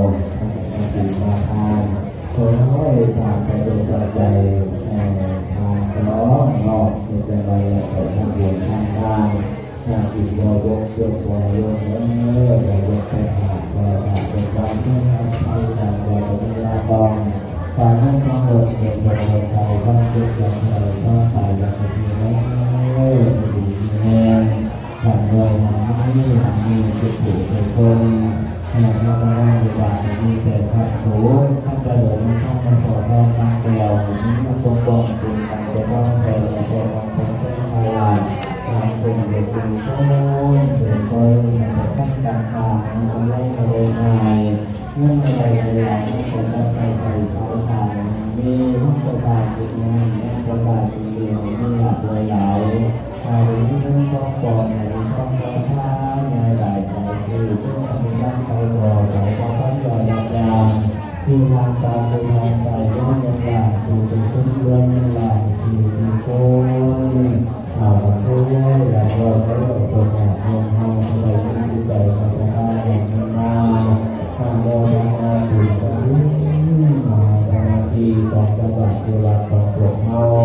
ທຳບຸນມາທານ ໂອ້ຍ ຕາມໄປດົນໃຈ ເອີ ທານສອງເນາະ ເຮັດຈັ່ງໃດແລ້ວໄປທຳບຸນທຳທານ ໜ້າກິນບໍ່ບົກ ເຄື່ອງບໍ່ລົງເດີ ບໍ່ລົງໄປຫາ ບໍ່ຫາເປັນບາງເລື່ອງທາງໄທ ການບໍ່ໄດ້ລາຕ້ອງ ການນັ້ນມາເກີດເປັນຄົນໄທ ຄວາມເຈັບຢ່າງໃດ ຄວາມຕາຍຢ່າງໃດ ເອີ ຢູ່ດີມີແຮງ ຮ່ຳລວຍ ຮັ່ງມີ ຮັ່ງມີ ສຸຂູ ທຸກຄົນ ໃຫ້ພະນະວານວິບາກ ໃຫ້ມີແຕ່ພະສົງ ທັງກະເລີນທັງທຳ ທັງພໍ່ທອງນາງແກ້ວ ໃຫ້ມີຄວາມປ້ອງກັນ ປະຄອງແຜ່ແຜ່ຄວາມຄົງເທິງພະລາດ ໃຫ້ເປັນເດຊເປັນໂພນ ເປັນໂພນ ໃຫ້ປະພັນກັນທາງ ໃຫ້ອຳໄລກະເລີນຫາຍ ເງິນບໍ່ໄດ້ໄຫຼຫຼາຍ ມັນກໍຈັບໄປໃຊ້ຂາຍຂາຍ ມີມັນກໍຂາຍສິເງິນ ມັນກໍຂາຍສິເດ ມີຫຼາກຫຼາຍຫຼາຍ ໃຫ້ໄດ້ມີເງິນຂອງປອມ ໃຫ້ໄດ້ຂອງປອມທານ ໃຫ້ໄດ້ຂາຍຊື້ ເປັນອະນຸລັກໄປບໍ່ ໃຫ້ບໍ່ທັນໄດ້ຮັບຍາມ ທີ່ທາງການ ທີ່ທາງໃຊ້ ເງິນຫຼາຍ ທີ່ເປັນເງິນເດືອນ ເງິນຫຼາຍ ທີ່ເປັນຄົນ ເອົາກັນເລີຍ ຢາກເວົ້າເລີຍ ພວກຍາດໂຍມເຮົາ ຜູ້ໃດມີຈິດໃຈສັດທາ ຢາກເງິນມາ ອະນຸໂມທະນາບຸນກັບບຸນມະຫາສາມັກຄີ ຂອງເຈົ້າບ້ານເຈົ້າລັດ ຂອງພວກເຮົາ